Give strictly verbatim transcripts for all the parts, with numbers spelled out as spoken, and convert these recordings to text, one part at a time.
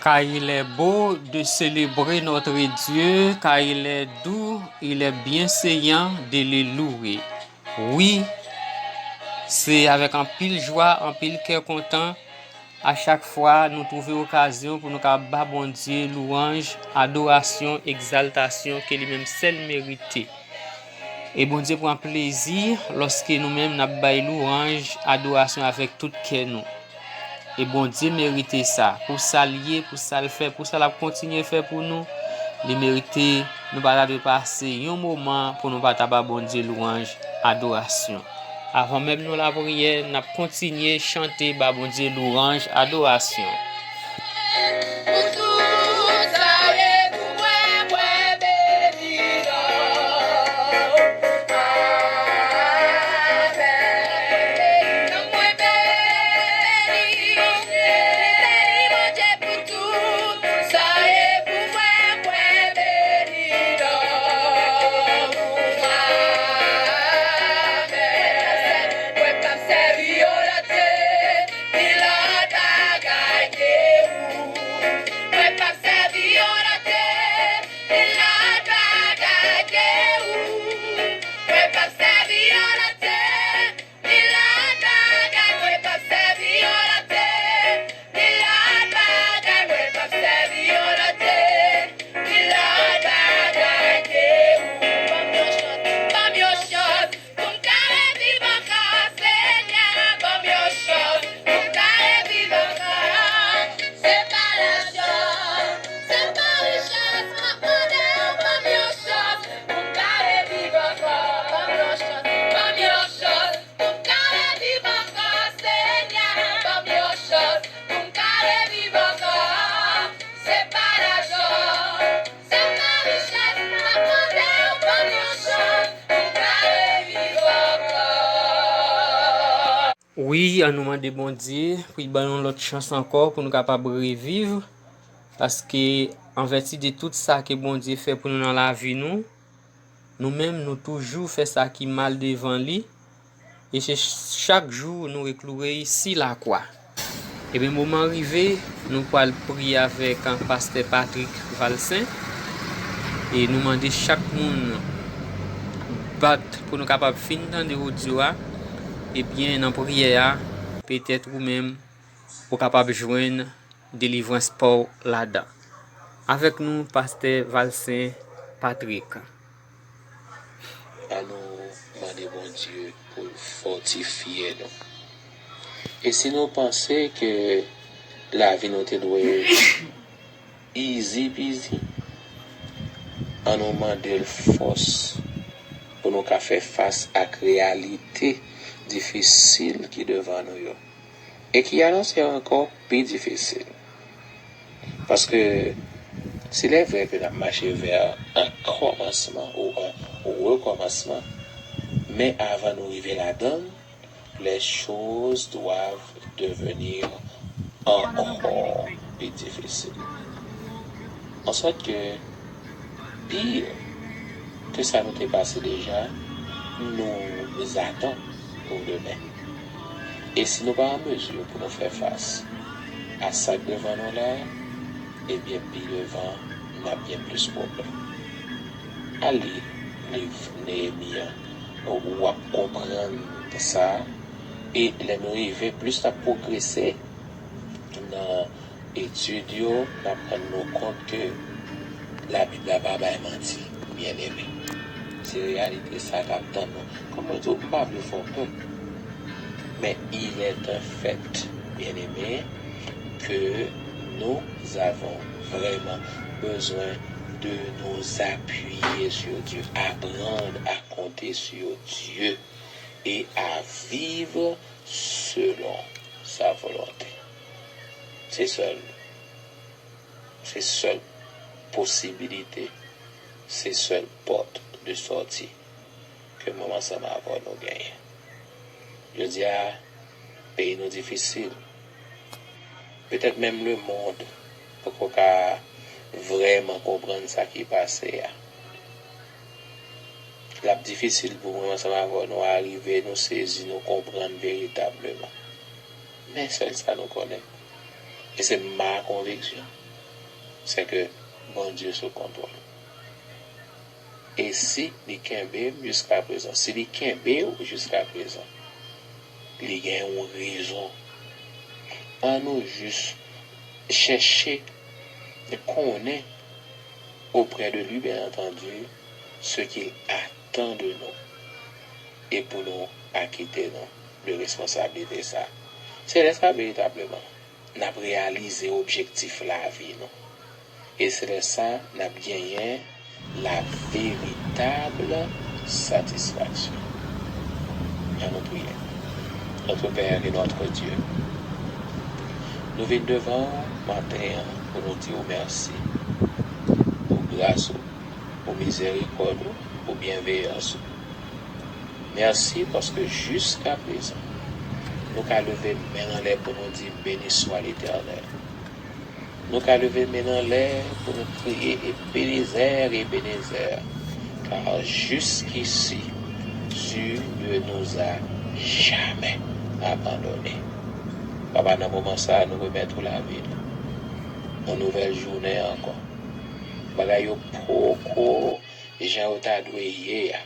Car il est beau de célébrer notre Dieu, car il est doux, il est bienséant de le louer. Wi, se avèk anpil jwa, anpil kè kontan, a chak fwa nou twouve okazyon pou nou ka ba Bondye lwanj, adorasyon, egzaltasyon ke li menm sèl merite. E Bondye pran plezi lòske nou menm n ap bay lwanj, adorasyon avèk tout kè nou. E Bondye merite sa, pou sa l ye, pou sa l fè, pou sa l ap kontinye fè pou nou. Li merite, nou pa ta dwe pase yon moman pou nou pa ta ba Bondye lwanj, adorasyon. Avan menm nou lapriyè, n ap kontinye chante ba Bondye lwanj, adorasyon. Wi, ann nou mande Bondye pou l ban nou lòt chans ankò pou nou kapab reviv. Paske, anvèti de tout sa ke Bondye fè pou nou nan lavi nou, nou menm, nou toujou fè sa ki mal devan li. E se chak jou nou rekloure si lakwa. Ebyen, moman rive, nou pral priye avèk, ah, pastè Patrick Valcin. E nou mande chak moun bat pou nou kapab fin tande odyo a. Ebyen, nan priyè a, petèt ou menm, ou kapab jwenn delivrans pa w ladan. Avèk nou, pastè Valcin Patrick. Ann nou mande Bondye pou l fòtifye nou. E si nou panse ke lavi nou te dwe izi pizi, ann nou mande l fòs pou nou ka fè fas ak reyalite difisil ki devan nou yo. E ki anonse ankò pi difisil. Paske, s'il est vrai que n ap mache vè an kòmansman ou an rekòmansman, men avan nou rive ladan l, les choses doivent devenir encore plus difficiles. En sorte que, pire que sa nou te pase deja, nou atann pou demen. E si nou pa an mezi pou nou fè fas a sa k devan nou la, ebyen, pi devan, n ap gen plis pwoblèm. Al li liv Neyemi an, w ap konprann sa. E lè nou rive, plis n ap pwogrese nan etid yo, n ap rann nou kont ke Labib la pa bay manti, byeneme. Se reyalite sa k ap tann nou. Kòm mwen di w, m pa vle fè w pè. Men il est un fait, bien-aimé, que nous avons vraiment besoin de nous appuyer sur Dieu, apprendre à compter sur Dieu et à vivre selon sa volonté. Se sèl, se sèl posibilite, se sèl pòt de sòti ke mwen ansanm avè w nou genyen. Jodi a, peyi nou difisil. Petèt menm lemonn poko ka vrèman konprann sa ki pase a. L ap difisil pou mwen ansanm avè w nou arive, nou sezi, nou konprann veritableman. Men sèl sa nou konnen, e se ma konviksyon, C'est que Bondye sou kontwòl. E si li kenbe m jiska prezan, si li kenbe w jiska prezan, li gen yon rezon. An nou jis chèche konnen auprès de lui, bien entendu, ce qu'il attend de nous. E pou nou akite nou de responsablite sa. Se lè sa veritableman n ap reyalize objektif lavi nou. E se lè sa n ap genyen la véritable satisfaction. An nou priye. Notre Père et notre Dieu, nou vin devan w maten an pou nou di w mèsi pou gras ou, pou mizerikòd ou, pou byenveyans ou. Mèsi paske jiska prezan, nou ka leve men n anlè pou nou di, Béni soit l'Éternel. Nou ka leve men n anlè pou nou kriye, Ebenezè, Ebenezè, car jusqu'ici, tu ne nous as jamais abandonnés. Papa, nan moman sa a, nou remèt ou lavi nou. Yon nouvèl jounen ankò. Bagay yo poko jan yo ta dwe ye a.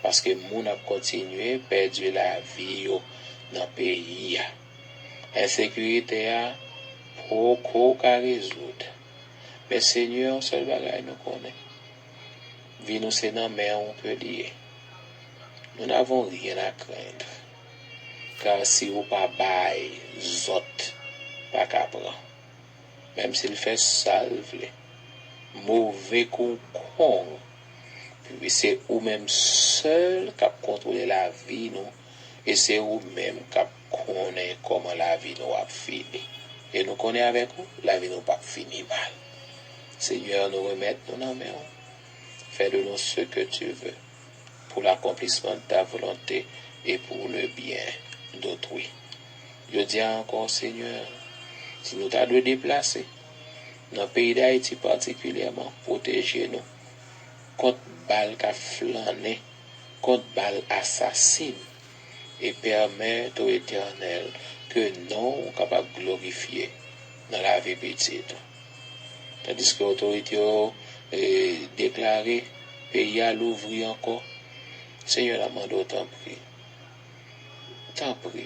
Paske moun ap kontinye pèdi lavi yo nan peyi a. Ensekirite a poko ka rezoud. Men Senyè, yon sèl bagay nou konnen. Vi nou se nan men w ke li ye. Nous n'avons rien à craindre. Car si ou pa bay, zòt pa ka pran. Menm si l fè sa l vle. Move kou kong. Epi se ou menm sèl k ap kontwole lavi nou, e se ou menm k ap konnen kòman lavi nou ap fini. E nou konnen avèk ou, lavi nou p ap fini mal. Senyè, nou remèt nou nan men w. Fais de nous ce que tu veux, pour l'accomplissement de ta volonté et pour le bien d'autrui. Jodi a ankò, Senyè, si nou ta dwe deplase, nan peyi Dayiti patikilyèman, pwoteje nou kont bal k ap flannen, kont bal asasin, e pèmèt, o Etènèl, ke non w kapab glorifye nan lavi pitit ou. Tandiske otorite yo, e, deklare peyi a louvri ankò, Senyè, n ap mande w, tanpri, tanpri,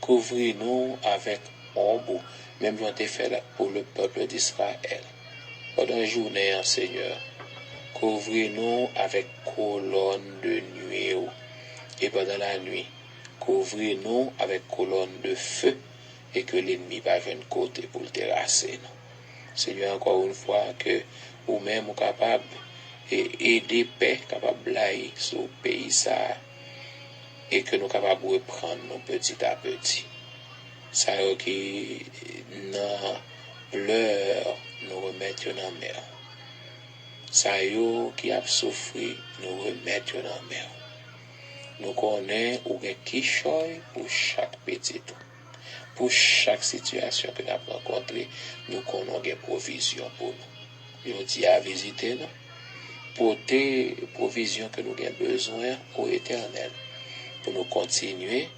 kouvri nou avèk onb ou, menm jan w te fè l pou le peuple d'Israël. Pandan jounen an, Senyè, kouvri nou avèk kolòn de nwi w, e pandan lanwi, kouvri nou avèk kolòn de fe, e ke lènmi pa jwenn kote pou l terase nou. Senyè, ankò yon fwa, ke ou menm ou kapab, e, ede pè kapab blayi sou peyi sa a, e ke nou kapab reprann nou petit à petit. Sa yo ki nan plè, nou remèt yo nan men w. Sa yo ki ap soufri, nou remèt yo nan men w. Nou konnen ou gen kichòy pou chak pitit ou. Pou chak sitiyasyon ke n ap rankontre, nou konnen w gen pwovizyon pou nou. Jodi a, vizite nou. Pote pwovizyon ke nou gen bezwen, o Etènèl, pou nou kontinye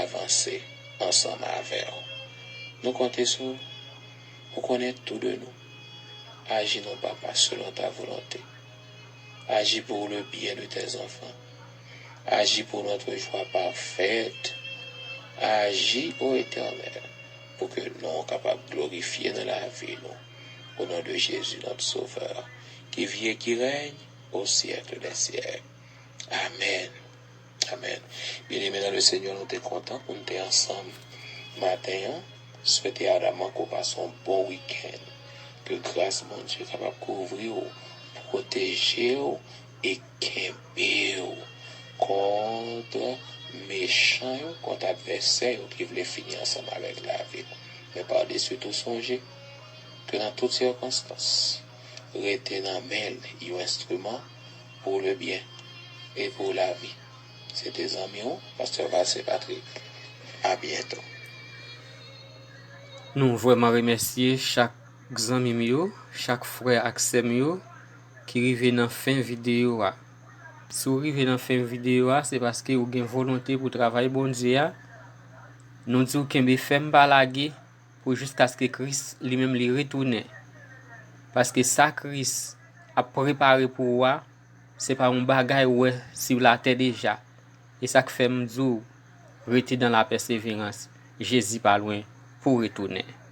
avanse ansanm avè w. Nou konte sou ou. Ou konnen tou de nou. Aji non, Papa, selon ta volonté. Aji pour le bien de tes enfants. Aji pour notre joie parfaite. Aji, o Etènèl, pou ke non w kapab glorifye nan lavi nou. Au nom de Jésus, notre Sauveur, qui vit et qui règne au siècle des siècles. Amèn. Amèn. Byeneme nan le Senyè, nou te kontan pou n te ansanm maten an. Swete adamman ke w pase yon bon wikenn. Ke gras Bondye kapab kouvri w, pwoteje w e kenbe w kont mechan yo, kont advèsè yo ki vle fini ansanm avèk lavi w. Men padesi tou, sonje ke nan tout sikonstans, rete nan men l, yon enstriman pour le bien et pour la vie. Se te zanmi w, Pastè Valcin Patrick. A byento. Nou vrèman remèsye chak zanmi m yo, chak frè ak sè m yo ki rive nan fen videyo a. Si w rive nan fen videyo a, se paske w gen volonte pou travay Bondye a. Nou di w kenbe fèm, pa lage, pou jiskaske Kris li menm li retounen. Paske sa Kris ap prepare pou ou a, se pa yon bagay ou wè sou latè deja. E sa k fè m di w, rete dans la persévérance. Jezi pa lwen pou retounen.